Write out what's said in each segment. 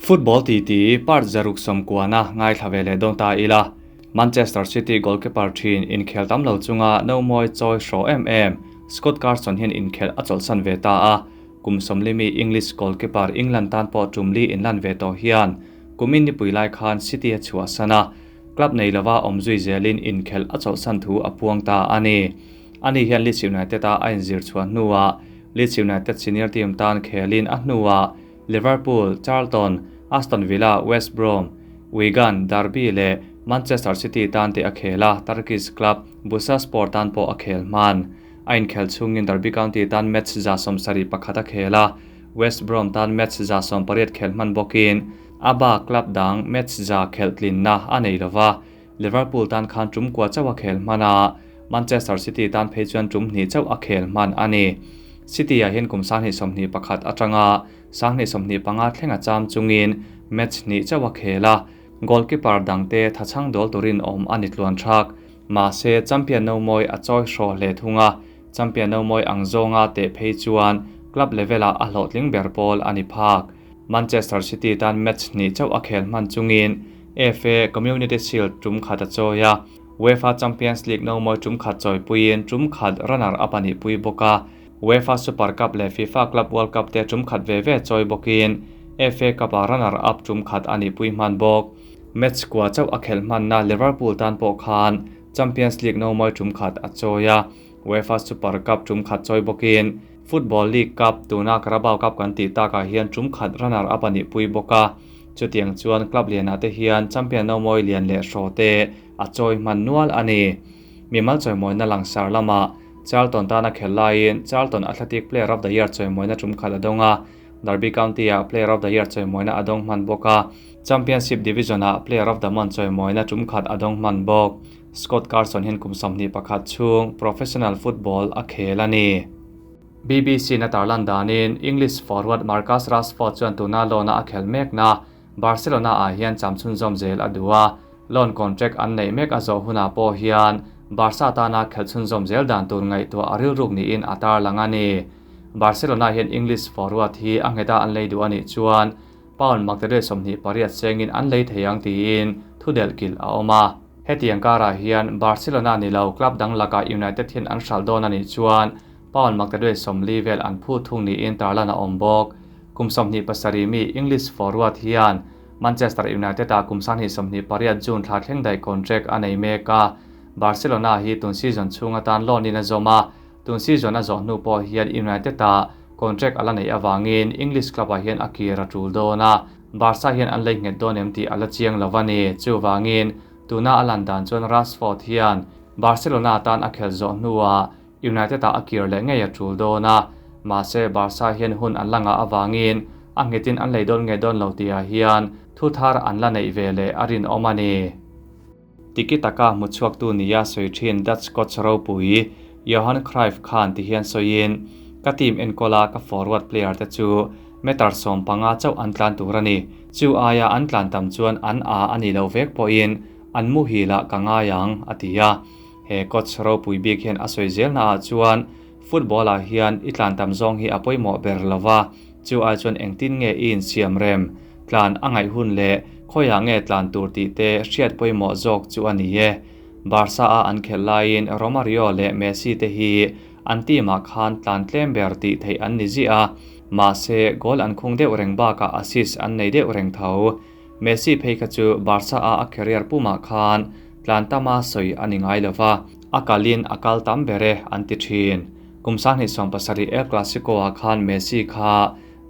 Football titi part 190 ngaithla ve leh dawn ta ila. Manchester City goalkeeper thin inkhel tam lo chunga no mawi chawi hraw em em Scott Carson hian inkhel a chawlhsan ve ta a. Kum 40 mi English goalkeeper England tan pawh tumli inlan ve tawh hian kumin nipui lai khan City a chhuahsan a. Club nei lova awmzui zelin inkhel a chawlhsan thu a puang ta a ni. Ani hian Leeds United a a inzir chhuah hnuah Leeds United senior team tan khelin a hnuah Liverpool, Charlton, Aston Villa, West Brom, Wigan, Derby leh Manchester City tan te a khel a, Turkish club Bursaspor tan pawh a khel hman. A inkhel chhungin Derby County tan match 71 a khel a, West Brom tan match 18 khel hman bawkin a club dang match 100 khel tlinna a nei lova. Liverpool tan khan tum kwa chaw a khel hman a, Manchester City tan phei chuan tum hnih chauh a khel hman a ni. City ah hian kum 2021 atanga 2025 thlenga cham chungin match hnih chauh a khel a, goalkeeper dangte thachang dawl turin awm a ni tluan thak. Mahse champion no mawi a chawi hraw hle thunga, champion no mawi ang zawnga te phei chuan club level ah a hlawhtling ber pawl a ni phak. Manchester City tan match hnih chauh a khel hman chungin FA Community Shield tum khat a chawi a, UEFA Champions League no mawi tum khat chawi puiin tum khat runner up a nih pui bawk a, UEFA Super Cup leh FIFA Club World Cup te tum khat ve ve chawi bawkin FA Cup a runner up tum khat a nih pui hman bawk. Match kwa chauh a khel hmanna Liverpool tan pawh khan Champions League no mawi tum khat a chawi a, UEFA Super Cup tum khat chawi bawkin Football League Cup tuna Carabao Cup kan tih takah hian tum khat runner up a nih pui bawk a. Chutiang chuan club lianah te hian champion no mawi lian leh hraw te a chawi hman nual a ni. Mimal chawimawina langsar lama Charlton tana khel laiin Charlton Athletic Player of the Year chawimawina tum khat a dawng a, Derby County ah Player of the Year chawimawina a dawng hman bawk a, Championship Division ah Player of the Month chawimawina tum khat a dawng hman bawk. Scott Carson hian kum 21 chhung professional football a khel a ni. BBC na tarlan danin English forward Marcus Rashford chuan tuna loan a khel mek na Barcelona ah hian chamchun zawm zel a duh a, loan contract an nei mek a zawh hunah pawh hian Barca tana khelchhun zawm zel dan tur ngaihtuah a rilruk niin a tarlang a ni. Barcelona hian English forward hi a ngheta an lei duh anih chuan pound makdere 28 sengin an lei thei ang tiin thu delh kilh a awm a. Hetiang karah hian Barcelona ni lo club dang laka United hian an hral dawn anih chuan pound makdere 40 vel an phu thung niin tarlan a awm bawk. Kum 27 mi English forward hian Manchester United a kum 2028 June thla thleng dai contract a nei mek a. Barcelona hi tun season chhunga tan loan in a zawm a, tun season a zawh hnu pawh hian United a contract ala nei awangin English club ah hian a kir a tul dawn a. Barca hian an lei nghet dawn em tih ala chiang lo a ni. Chuwangin tuna a lan dan chuan Rashford hian Barcelona tan a khel zawh hnuah United a a kir leh ngei a tul dawn a. Mahse Barca hian hun an langa awangin a nghetin an lei dawn nge dawn lo tih ah hian thu thar an la neih ve leh a rin awm a ni. Tiki taka hmuchhuak tu nia sawi thin Dutch coach ropui Johan Cruyff khan ti hian sawiin ka team enkawl ka forward player te chu meter 15 chauh an tlan tur a ni. Chu aia an tlan tam chuan an a ani lo vek pawhin an mu hila ka ngai ang a ti a. He coach ropui bik hian a sawi zel na ah chuan football ah hian i tlan tam zawng hi a pawimawh ber lova, chu ai chuan engtin nge i insiam rem tlan a ngaih hun leh khoiah nge tlan tur tih te hriat pawimawh zawk chu a ni e. Barca a an khelh laiin Romario leh Messi te hi an team ah khan tlan tlem ber tih theih an ni zia a, mahse goal an khung deuh reng bakah assist an nei deuh reng tho. Messi phei kha chu Barca a a career pumah khan tlan tama sawi ani ngai lova, a kalin a kal tam bere an ti thin. Kum 2017 El Clasico ah khan Messi kha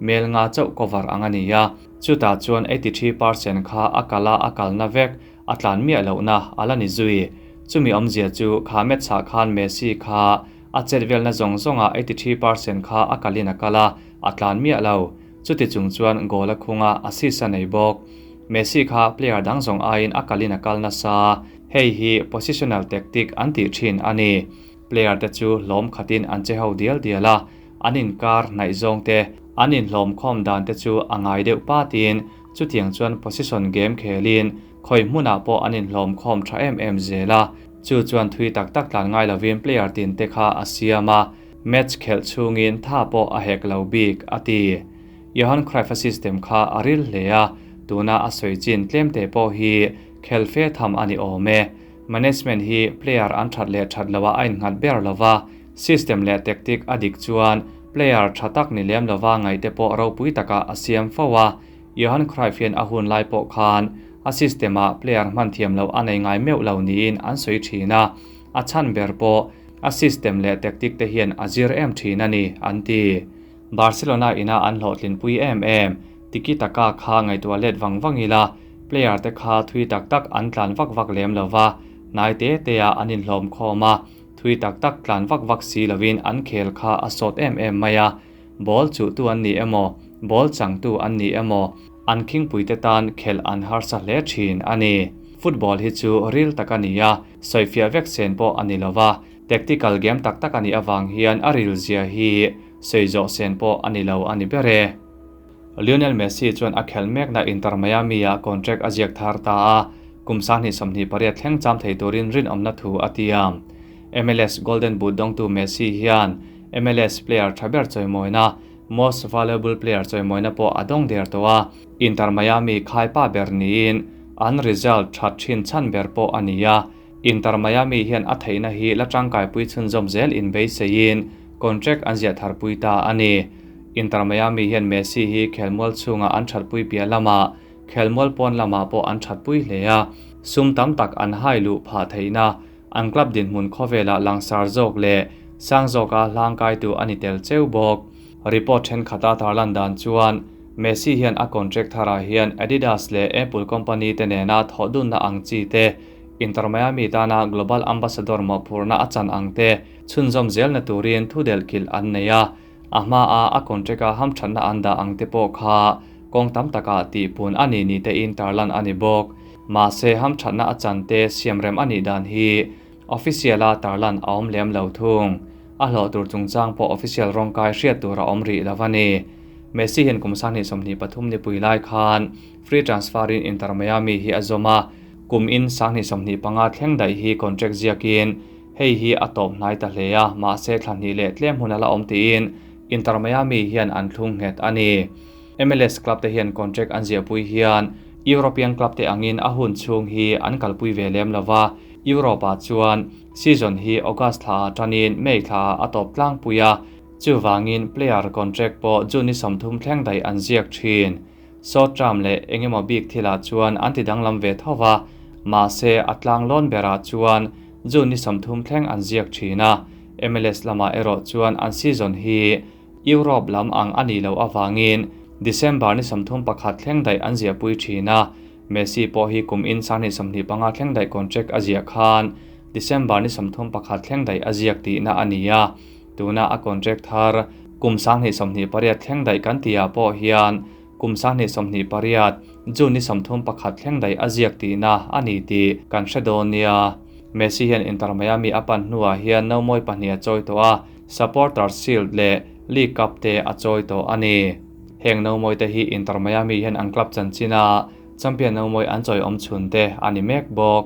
mel nga chauh cover ang ani a, chutah chuan 83% kha a kala a kalna vek a tlan miah lohna ala ni zui. Chumi awmzia chu kha match ah khan Messi kha a chet velna zawng zawnga 83% kha a kalin a kala a tlan miah lo. Chuti chung chuan goal a khunga assist a nei bawk. Messi kha player dang zawng aiin a kalin a kal nasa. Hei hi positional tactic an tih thin a ni. Player te chu hlawm khatin an che ho dial dial a, an inkar hnaih zawng te an inhlawm khawm dan te chu a ngai deuh patin chutiang chuan position game khelin khoi hmunah pawh an inhlawm khawm tha em em zel a. Chu chuan thui tak tak tlan ngai lovin player tin te kha a siam a, match khelh chhungin tha pawh a hek lo bik a ti. Johan Cruyff system kha a ril hle a, Tuna a sawi chin tlem te pawh hi khel fe tham a ni awm e. Management hi player an that leh that loah a innghat ber lova, system leh tactic a dik chuan player tha tak ni lem lova ngaihte pawh ropui takah a siam fo a. Johan Cruyff hian a hun lai pawh khan a system ah player hman thiam loh a nei ngai meuh lo niin an sawi thin a, a chhan ber pawh a system leh tactic te hian a zir em thin a ni, an ti. Barcelona ina an hlawhtlinpui em em, tiki taka kha ngaihtuah let vang vang ila, player te kha thui tak tak an tlan vak vak lem lo va, hnai te te ah an inhlawm khawm a, thui tak tak tlan vak vak si lovin an khel kha a sawt em em mai a, ball chuhtu an ni emaw, ball changtu an ni emaw, an khingpui te tan khelh an harsa hle thin a ni. Football hi chu ril tak a ni a, sawifiah vek sen pawh a ni lo va, Tactical game tak tak a nih avang hian a ril zia hi sawi zawh sen pawh a ni lo a ni ber e. Lionel Messi chuan a khelh mekna Inter Miami-ah contract a ziak thar ta a, kum 28 thleng cham thei turin rinawmna thu a tiam. MLS Golden Boot dawngtu Messi hian MLS player tha ber chawimawina, Most Valuable Player chawimawina pawh a dawng der tawh a, Inter Miami khaipa ber niin an result that thin chhan ber pawh a ni a. Inter Miami hian a theihna hi la tangkaipui chhunzawm zel inbeiseiin contract an ziah tharpui ta a ni. Inter Miami hian Messi hi khelmual chhungah an thatpui piah lamah khelmual pawn lamah pawh an thatpui hle a, sum tam tak an hai luh phah theihna an club dinhmun khawvelah langsar zawk leh sang zawka hlangkaitu a ni tel cheu bawk. Report thenkhat a tarlan dan chuan Messi hian a contract tharah hian Adidas leh Apple company te nena thawhdunna ang chi te Inter Miami tana Global Ambassador mawhphurhna a chan ang te chhunzawm zelna turin thu delhkilh an nei a, a hmaa a contract-a hamthatna an dah ang te pawh kha kawng tam takah tihpun a ni ni tein tarlan a ni bawk. Mahse, hamthatna a chan te siamrem a nih dan hi official-a tarlan a awm lem lo thung. A hlawh tur chungchang pawh official rawngkai hriat tur a awm rih lo a ni. Messi hian kum 2023 nipui lai khan free transfer-in Inter Miami hi a zawm a, Kum in 2025 thleng daih hi contract ziakin hei hi a tawp hnai ta hle a, mahse thla hnih leh tlem hun a la awm tiin Inter Miami hian an thlung nghet a ni. MLS club te hian contract an ziahpui hian European club te angin a hun chhung hi an kalpui ve lem lo va, Europe ah chuan season hi August thla ah tanin May thla ah a tawp tlangpui a, chuvangin player contract pawh June ni 30 thleng daih an ziak thin. Short term leh engemaw bik thilah chuan an ti danglam ve tho va, mahse a tlang lawn berah chuan June ni 30 thleng an ziak thin a, MLS lamah erawh chuan an season hi Europe lam ang a nih loh avangin December ni 31 thleng daih an ziahpui thin a, Messi pawh hi kum in 2025 thleng daih contract a ziah khan December ni 31 thleng daih a ziak tihna a ni a, tuna a contract thar kum 2028 thleng daih kan tihah pawh hian kum 2028 June ni 31 thleng daih a ziak tihna a ni tih kan hre dawn nia. Messi hian Inter Miami a pan hnuah hian no mawi pahnih a chawi tawh a, Supporters Shield leh League Cup te a chawi tawh a ni. Heng no mawi te hi Inter Miami hian an club chanchin a, champion no mawi an chawi awm chhun te a ni mek bawk.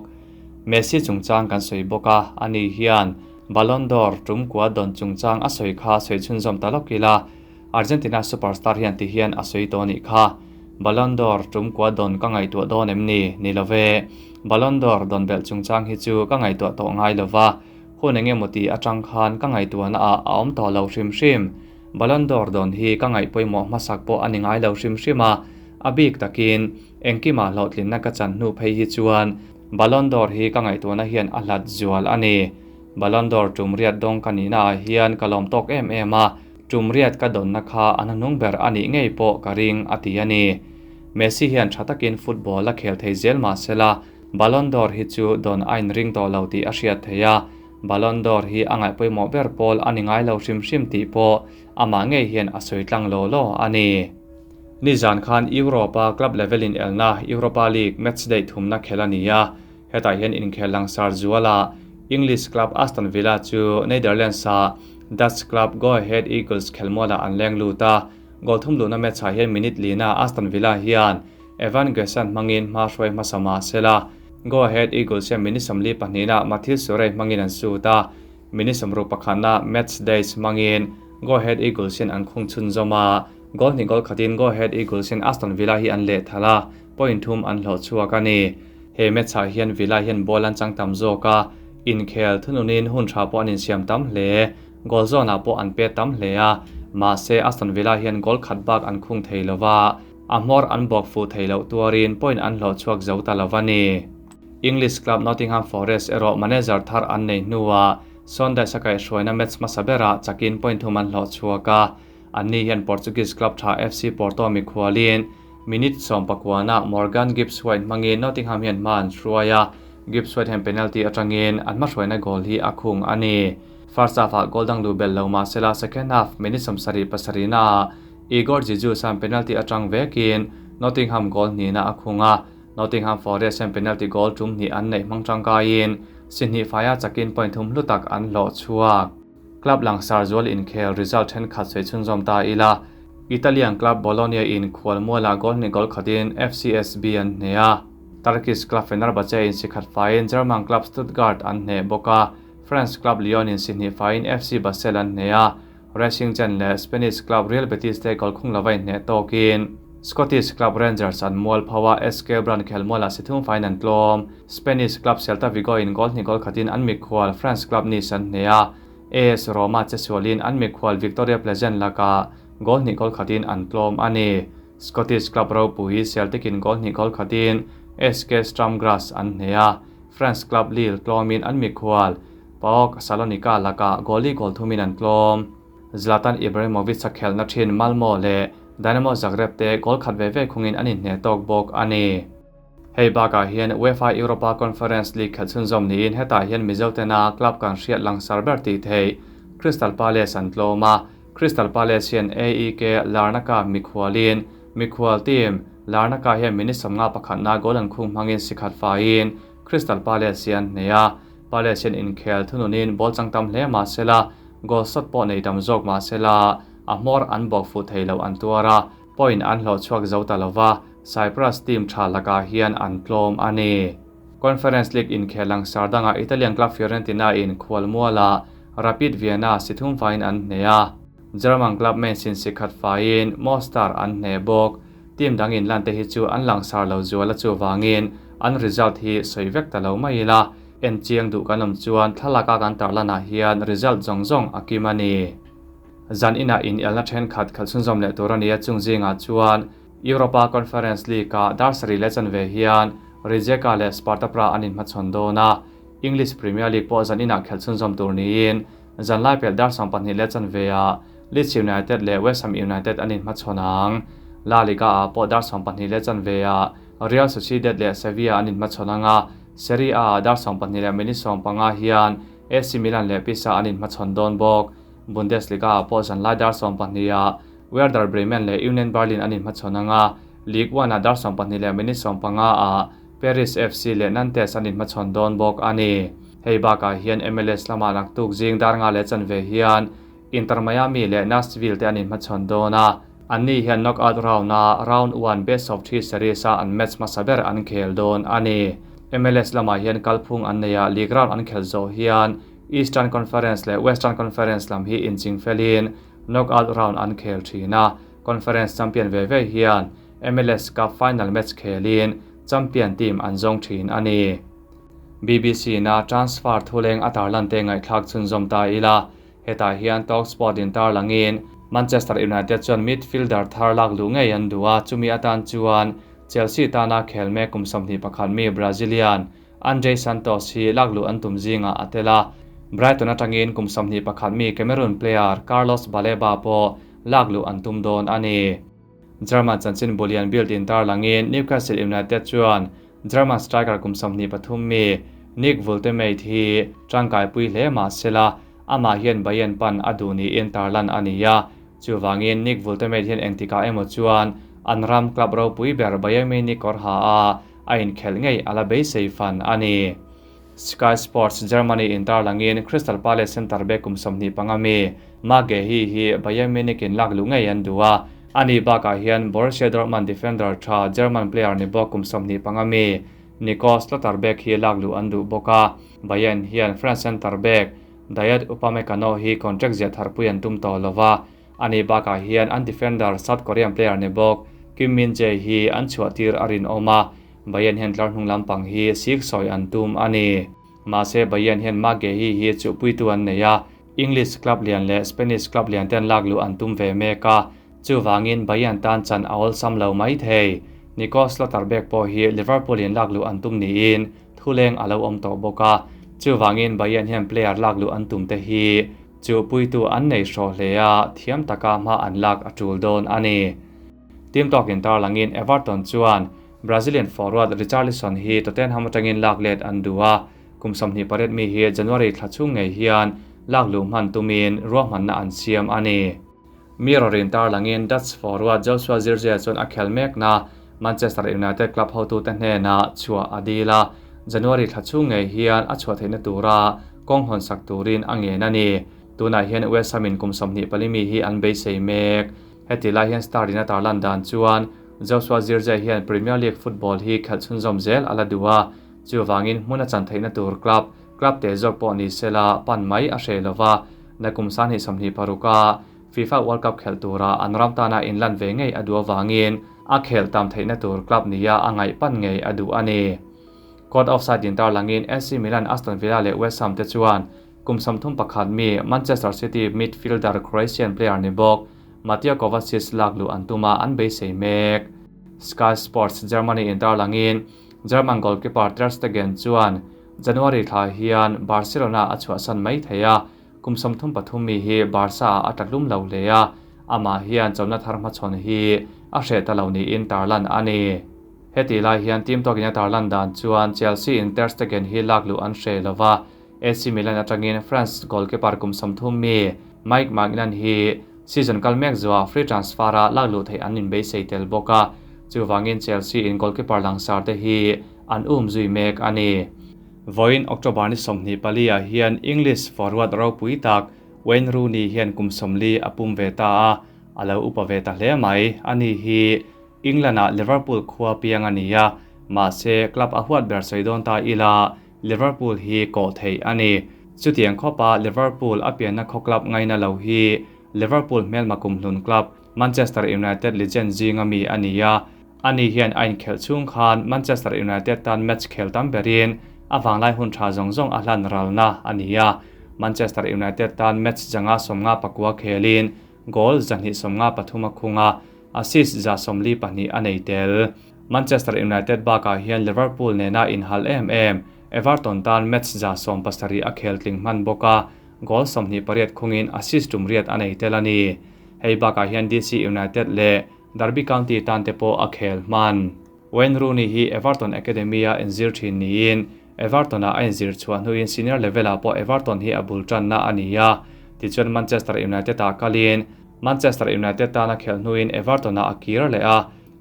Messi chungchang kan sawi bawk a, ani hian Ballon d'Or tum kua dawn chungchang a sawi kha sawi chhunzawm ta lawk ila, Argentina superstar hian ti hian a sawi tawh anih kha. Ballon d'Or tum kua dawn ka ngaihtuah dawn em ni? Ni lo ve. Ballon d'Or dawn belh chungchang hi chu ka ngaihtuah tawh ngai lo va, hun eng emaw tih atang khan ka ngaihtuahna ah a awm tawh lo hrim hrim. Ballon d'Or dawn hi ka ngaih pawimawh hmasak pawh a ni ngai lo hrim hrim a, a bik takin engkimah hlawhtlinna ka chan hnu phei hi chuan Ballon d'Or hi ka ngaihtuahna hian a hlat zual a ni. Ballon d'Or tum riat dawng ka nihna ah hian ka lawm tawk em em a, tum riat ka dawnna kha a hnahnung ber a nih ngei pawh ka ring a ti a ni. Messi hian tha takin football a khel thei zel mah sela, Ballon d'Or hi chu dawn a inring tawh lo tih a hriat theih a, Ballon d'Or hi a ngaihpawimawh ber pawl a ni ngai lo hrim hrim tih pawh amah ngei hian a sawi tlang law law a ni. Nizan khan Europe-a club level in elna Europa League match day thumna khel a ni a, hetah hian inkhel langsar zuala English club Aston Villa chu Netherlands-a Dutch club Go Ahead Eagles khelmualah an leng lut a, goal thum luhna match-ah hian minute lina Aston Villa hian Evan Guessand hmangin hma hruai hmasa mah sela, Go Ahead Eagles hian minute 42-ah Mathilde Surey hmangin an sut a, minute 61-ah Mats Deijs hmangin Go Ahead Eagles hian an khung chhunzawm a. Goal hnih goal khatin Go Ahead Eagles hian Aston Villa hi an leh thalh a. point thum an hlawh chhuak a ni. He match ah hian Villa hian ball an chang tam zawk a, inkhel thununin hun tha pawh an insiam tam hle. Goal zawnah pawh an pet tam hle a, mahse Aston Villa hian goal khat bak an khung thei lova, a hmawr an bawk fuh thei loh tuarin point an hlawh chhuak zo ta lova ni. English club Nottingham Forest erawh manager thar an nei hnuah Sean Dyche a kaihhruaina match hmasa berah chakin point thum an hlawh chhuak a, anni hian Portuguese club tha FC Porto mikhualin minute 19ah Morgan Gibbs-White hmangin Nottingham hian hma an hruai a, Gibbs-White hian penalty atangin an hmahruaina goal hi a khung a ni. First half-ah goal dang luh belh lo mahsela second half minute 77 naah Igor Jesus-a'n penalty atang vekin Nottingham goal hnihna a khung a, Nottingham Forest hian penalty goal tum hnih an neih hmang tangkaiin si hnih faia chakin point thum hlu tak an hlawh chhuak. Club langsar zual inkhel result thenkhat sei chhunzawm ta ila. Italian club Bologna in khualmuala goal hnih goal khatin FCSB an hne a. Turkish club Fenerbahce in si khat faiin German club Stuttgart an hne bawk a. France club Lyon in si hnih faiin FC Basel an hne a. Racing Genk leh Spanish club Real Betis te goal khung lova in hne tawkin Scottish club Rangers an mual phawa SK Brann khelmuala si thum fain an tlawm. Spanish club Celta Vigo in goal hnih goal khatin an mikhual France club Nice an hne a. AS Roma che sualin an mikhual Viktoria Plzen laka goal hnih goal khatin an tlawm a ni. Scottish club ropui Celtic in goal hnih goal khatin SK Sturm Graz an hne a. France club Lille tlawmin an mikhual PAOK Salonika laka goal li goal thumin an tlawm. Zlatan Ibrahimovic a khelna thin Malmo leh Dynamo Zagreb te goal khat ve ve khungin an inhne tawk bawk a ni. Hei bakah hian UEFA Europa Conference League khelh chhunzawm niin hetah hian Mizo tena club kan hriat langsar ber tih thei Crystal Palace an tlawm a. Crystal Palace hian AEK Larnaca mikhualin mikhual team Larnaca hian minute 51na goal an khung hmangin si khat faiin Crystal Palace hian hne a. Palace hian inkhel thununin ball chang tam hle mahsela goal shot pawh nei tam zawk mahsela a hmawr an bawk fuh thei lo an tuar a, point an hlawh chhuak zo ta lova, Cyprus team tha lakah hian an tlawm a ni. Conference League inkhel langsar dangah Italian club Fiorentina in khualmuala Rapid Vienna si thum faiin an hne a. German club Mainz in si khat faiin Mostar an hne bawk. Team dang in lan te hi chu an langsar lo zual a chu wangin an result hi soi vek ta lo mai ila. En chiang duh kan awm chuan thlalaka kan tarlanah hian result zawng zawng a kim a ni. Zan ina in elna thenkhat khalh chhunzawm leh tur a ni a chung zingah chuan Europa Conference League ah dar sarih leh chanve hian Rijeka leh Sparta Prague an inhmachhawn dawn a. English Premier League pawh zan inah khelh chhunzawm tur niin zan lai pelh dar 12 leh chanve ah Leeds United leh West Ham United an inhmachhawn ang. La Liga ah pawh dar 12 leh chanve ah Real Sociedad leh Sevilla an inhmachhawn anga Serie A ah dar 12 leh minute 15 hian AC Milan leh Pisa an inhmachhawn dawn bawk. Bundesliga ah pawh zan lai dar 12 ah Werder Bremen leh Union Berlin an inhmachhawn anga Ligue 1 ah dar 12 leh minute 15 ah Paris FC leh Nantes an inhmachhawn dawn bawk a ni. Hei bakah hian MLS lama naktuk zing dar nga leh chanve hian Inter Miami leh Nashville te an inhmachhawn dawn a. Anni hian knockout round a round 1 best of 3 series a an match hmasa ber an khel dawn a ni. MLS lamah hian kalphung an nei a, league round an khel zawh hian Eastern Conference leh Western Conference lam hi inching felin knockout round an khel thin a. Conference champion ve ve hian MLS Cup final match khelin champion team an zawng thin a ni. BBC na transfer thuleng a tarlan te ngaihthlak chhunzawm ta ila. Hetah hian Talksport in tarlangin Manchester United chuan midfielder thar lak lu ngei an duh a, chumi atan chuan Chelsea tana khel mek kum 21 mi Brazilian Andre Santos hi lak lu an tum zinga a tel a. Brighton atangin kum 21 mi Cameroon player Carlos Baleba pawh lak lu an tum dawn a ni. German chanchin bulian Bild in tarlangin Newcastle United chuan German striker kum 23 mi Nick Woltemade hi tangkai pui hle mahsela amah hian Bayern pan a duh niin tarlan a ni a. Chuwangin Nick Woltemade hian engtikah emaw chuan an ram club ropui ber Bayern Munich kawr ha a a inkhelh ngei ala beisei fan a ni. Sky Sports Germany in tarlangin Crystal Palace center back kum 25 mi Marc Guehi hi Bayern Munich in lak lu ngei an duh a. Ani bakah hian Borussia Dortmund defender tha German player ni bawk kum 25 mi Nico Schlotterbeck hi lak lu an duh bawk a. Bayern hian France center back Dayot Upamecano hi contract ziah tharpui an tum tawh lova. Ani bakah hian an defender South Korean player ni bawk. Kim Min-jae hi an chhuahtir a rinawm a, Bayern hian tlar hnung lampang hi siksawi an tum a ni. Mahse, Bayern hian Marc Guehi hi chuhpuitu an nei a, English club lian leh Spanish club lian ten lak luh an tum ve mek a, chuvangin Bayern tan chan a awlsam lo mai thei. Nico Schlotterbeck pawh hi Liverpool in lak luh an tum niin thuleng a lo awm tawh bawk a, chuvangin Bayern hian player lak luh an tum te hi chuhpuitu an nei hrawh hle a, thiam taka hma an lak a tul dawn a ni. Team tawkin tarlangin Everton chuan Brazilian forward Richarlison hi Tottenham atangin lak let an duh a, kum 28 mi hi January thla chhung ngei hian lak luh hman tumin ruahmanna an siam a ni. Mirror in tarlangin Dutch forward Joshua Zirkzee chuan a khel mekna Manchester United club hotute hnenah chhuah a dil a, January thla chhung ngei hian a chhuah theihna tura kawng hawnsak turin a ngen a ni. Tunah hian West Ham in kum 24 mi hi an beisei mek. Heti lai hian Star in a tarlan dan chuan Joshua Zirkzee hian Premier League football hi khelh chhunzawm zel a la duh a, chuvangin hmun a chan theihna tur club, club te zawk pawh ni sela pan mai a hreh lova, nakum 2026 a FIFA World Cup khelh tura an ram tana inlan ve ngei a duh avangin a khelh tam theihna tur club nia a ngaih pan ngei a duh a ni. Court offside in tarlangin AC Milan, Aston Villa leh West Ham te chuan kum 31 mi Manchester City midfielder Croatian player ni bawk Mateo Kovacic lak luh an tum a, an beisei mek. Sky Sports Germany in tarlangin German goalkeeper Ter Stegen chuan January thla hian Barcelona a chhuahsan mai thei a, kum 33 mi hi Barca ah a tlatlum lo hle a, amah hian chawlhna thar hmachhawn hi a hreh ta lo niin tarlan a ni. Heti lai hian team tawkin a tarlan dan chuan Chelsea in Ter Stegen hi lak luh an hreh lova, AC Milan atangin France goalkeeper kum 30 mi Mike Maignan hi season kal mek zuah free transfer a lak luh theih an inbeisei tel bawk a, chuvangin Chelsea in goalkeeper langsar te hi an um zui mek a ni. Vawiin October ni 24 ah hian English forward ropui tak Wayne Rooney hian kum 40 a pum ve ta a, a lo upa ve ta hle mai. Ani hi England ah Liverpool khua piang a ni a, mahse club a huat ber sawi dawn ta ila Liverpool hi kawh theih a ni. Chutiang khawpa Liverpool a pianna khaw club ngaina lo hi Liverpool hmelma kumhlun club Manchester United legend zinga mi a ni a. Ani hian a inkhelh chhung khan Manchester United tan match khel tam berin a vanglai hun tha zawng zawng a hlan ralna a ni a. Manchester United tan match 159 khelin goal 253 a khung a, assist 142 a nei tel. Manchester United bakah hian Liverpool nena inhal em em Everton tan match 170 a khel tling hman bawk a, goal 28 khungin assist 8 a nei tel a ni. Hei bakah hian DC United leh Derby County tan te pawh a khel hman. Wayne Rooney hi Everton Academy a inzir thin niin Everton ah a inzir chhuah hnuin senior level ah pawh Everton hi a bul tanna a ni a. Tichuan Manchester United ah kalin Manchester United tan a khelh hnuin Everton ah a kir leh a.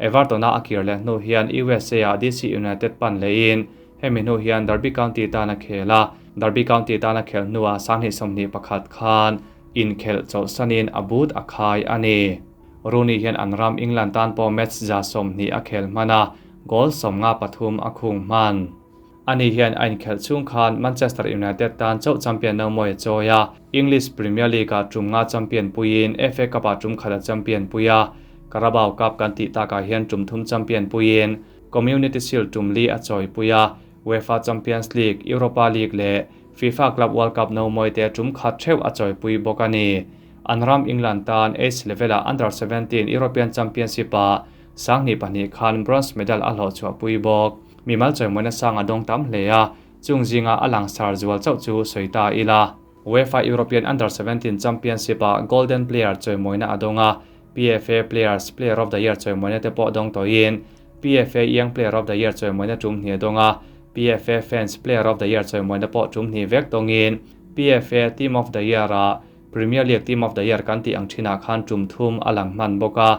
Everton ah a kir leh hnu hian USA ah DC United pan lehin hemi hnu hian Derby County tan a khel a. Derby County tan a khelh hnuah 2021 khan inkhelh chawlhsanin a boot a khai a ni. Rooney hian an ram England tan pawh match 120 a khel hman a, goal 53 a khung hman. Ani hian a inkhelh chhung khan Manchester United tan chauh champion no mawi a chawi a, English Premier League ah tum nga champion puiin FA Cup ah tum khat a champion pui a, Carabao Cup kan tih takah hian tum thum champion puiin Community Shield tum li a chawi pui a, UEFA Champions League, Europa League leh FIFA Club World Cup no mawi te tum khat theuh a chawi pui bawk a ni. An ram England tan age level ah Under 17 European Championship ah 2002 khan bronze medal a hlawh chhuah pui bawk. Mimal chawimawina sang a dawng tam hle a, chung zinga a langsar zual chauh chu sawi ta ila. UEFA European Under 17 Championship ah Golden Player chawimawina a dawng a, PFA Players Player of the Year chawimawina te pawh dawng tawhin PFA Young Player of the Year chawimawina tum hnih a dawng a, PFA Fans Player of the Year chawimawina pawh tum hnih vek dawngin PFA Team of the Year ah Premier League Team of the Year kan tih ang thinah khan tum thum a lang hman bawk a.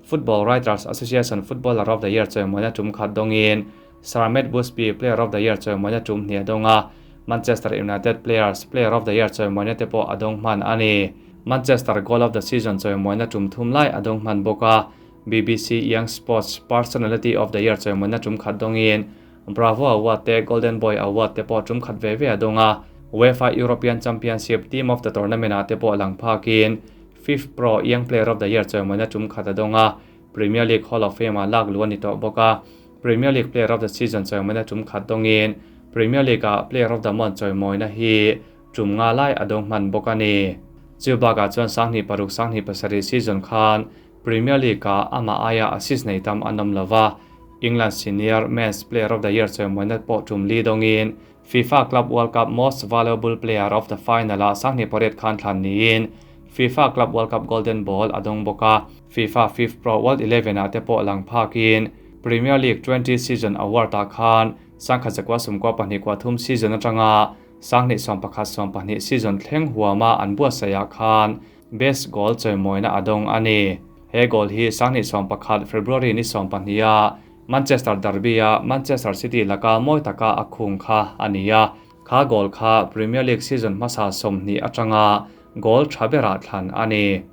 Football Writers Association Footballer of the Year chawimawina tum khat dawngin Sir Matt Busby Player of the Year chawimawina tum hnih a dawng a, Manchester United Players Player of the Year chawimawina te pawh a dawng hman a ni. Manchester Goal of the Season chawimawina tum thum lai a dawng hman bawk a, BBC Young Sports Personality of the Year chawimawina tum khat dawngin Bravo Award te Golden Boy Award te pawh tum khat ve ve a dawng a, UEFA European Championship Team of the Tournament ah te pawh lang phakin FIFPro Young Player of the Year chawimawina tum khat a dawng a, Premier League Hall of Fame-ah lak luh a ni tawh bawk a. Premier League Player of the Season chawimawina tum khat dawngin Premier League-ah Player of the Month chawimawina hi tum nga lai a dawng hman bawk a ni. Chu bakah chuan 26 27 season khan Premier League-ah amah aia assist nei tam an awm lo va, England Senior Men's Player of the Year chawimawina pawh tum li dawngin FIFA Club World Cup Most Valuable Player of the Final-ah 28 khan thlan niin FIFA Club World Cup Golden Ball a dawng bawk a, FIFA FIFPro World Eleven-ah te pawh lang phakin Premier League 20 Season Award-ah khan 1992 season atanga 2011 12 season thleng huama an buatsaihah khan Best Goal chawimawina a dawng a ni. He goal hi 2011 February ni 12-a Manchester Derby-a Manchester City laka mawi taka a khung kha a ni a, kha goal kha Premier League season hmasa 20 atanga goal tha berah thlan a ni.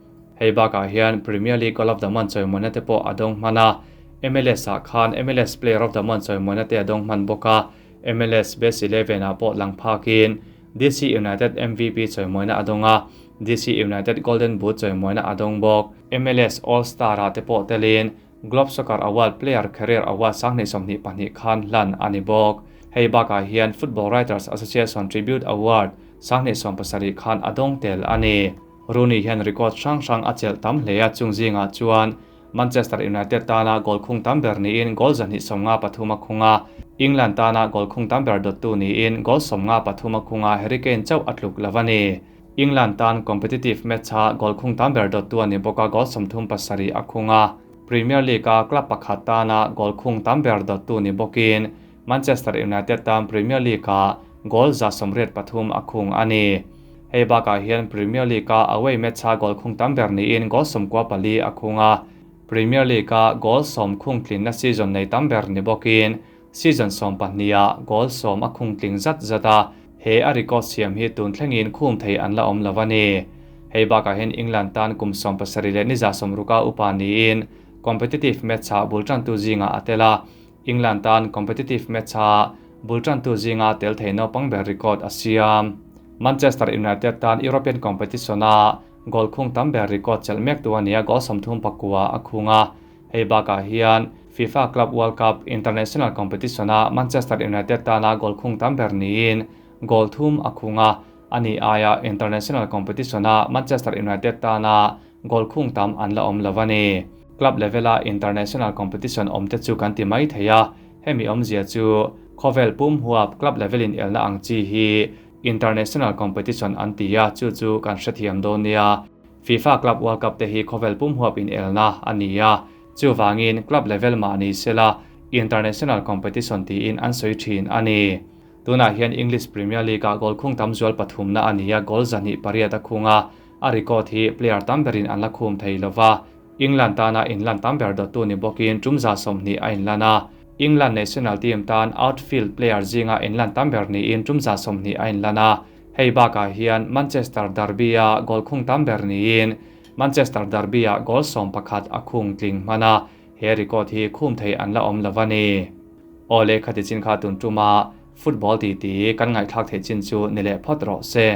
Hei bakah hian Premier League Goal of the Month chawimawina te pawh a dawng hman a, MLS-ah khan MLS Player of the Month chawimawina te a dawng hman bawk a, MLS Best Eleven-ah pawh lang phakin DC United MVP chawimawina a dawng a, DC United Golden Boot chawimawina a dawng bawk. MLS All Star-ah te pawh telin Globe Soccer Award Player Career Award 2022 khan hlan a ni bawk. Hei bakah hian Football Writers Association Tribute Award 2017 khan a dawng tel a ni. Rooney hian record hrang hrang a chelh tam hle a, chung zingah chuan Manchester United tana goal khung tam ber niin goal 153 a khung a, England tana goal khung tam ber dawttu niin goal 53 a khung a, Harry Kane chauh a tluk lo a ni. England tan competitive match-a goal khung tam ber dawttu a ni bawk a, goal 37 a khung a. Premier League-a club pakhat tana goal khung tam ber dawttu ni bawkin Manchester United tan Premier League-ah goal 183 a khung a ni. Hei bakah hian Premier League-a away match-a goal khung tam ber niin goal 94 a khung a. Premier League-a goal 10 khung tlinna season nei tam ber ni bawkin season 12-ah goal 10 a khung tling zat zat a, he a record siam hi tun thlengin khum thei an la awm lo a ni. Hei bakah hian England tan kum 70 leh ni 60 upa niin competitive match-ah bul tantu zingah a tel a, England tan competitive match-a bul tantu zinga tel thei naupang ber record a siam. Manchester United tan European competition-a goal khung tam ber record chelh mek tu a ni a, goal 39 a khung a. Hei bakah hian FIFA Club World Cup International competition-a Manchester United tana goal khung tam ber niin goal 3 a khung a, ani aia international competition-a Manchester United tana goal khung tam an la awm lo a ni. Club level-a international competition awm te chu kan ti mai thei a, hemi awmzia chu khawvel pum huap club level-in elna ang chi hi international competition an ti a, chu chu kan hrethiam dawn nia. FIFA Club World Cup te hi khawvel pum huap in elna a ni a, chu wangin club level mah ni sela international competition tiin an sawi thin a ni. Tunah hian English Premier League-ah goal khung tam zual pathumna a ni a, goal 208 a khung a, a record hi player tam berin an la khum thei lova. England tana inlan tam ber dawttu ni bawkin tum 20 a inlan a, England national team tan outfield player zinga inlan tam ber niin tum 20 a inlan a. Hei bakah hian Manchester Derby-a goal khung tam ber niin Manchester Derby-a goal 11 a khung tling hman a, he record hi khum thei an la awm lo a ni. Awle khati chin kha tun tuma football ti ti kan ngaihthlak thei chin chu ni leh phawt rawh se.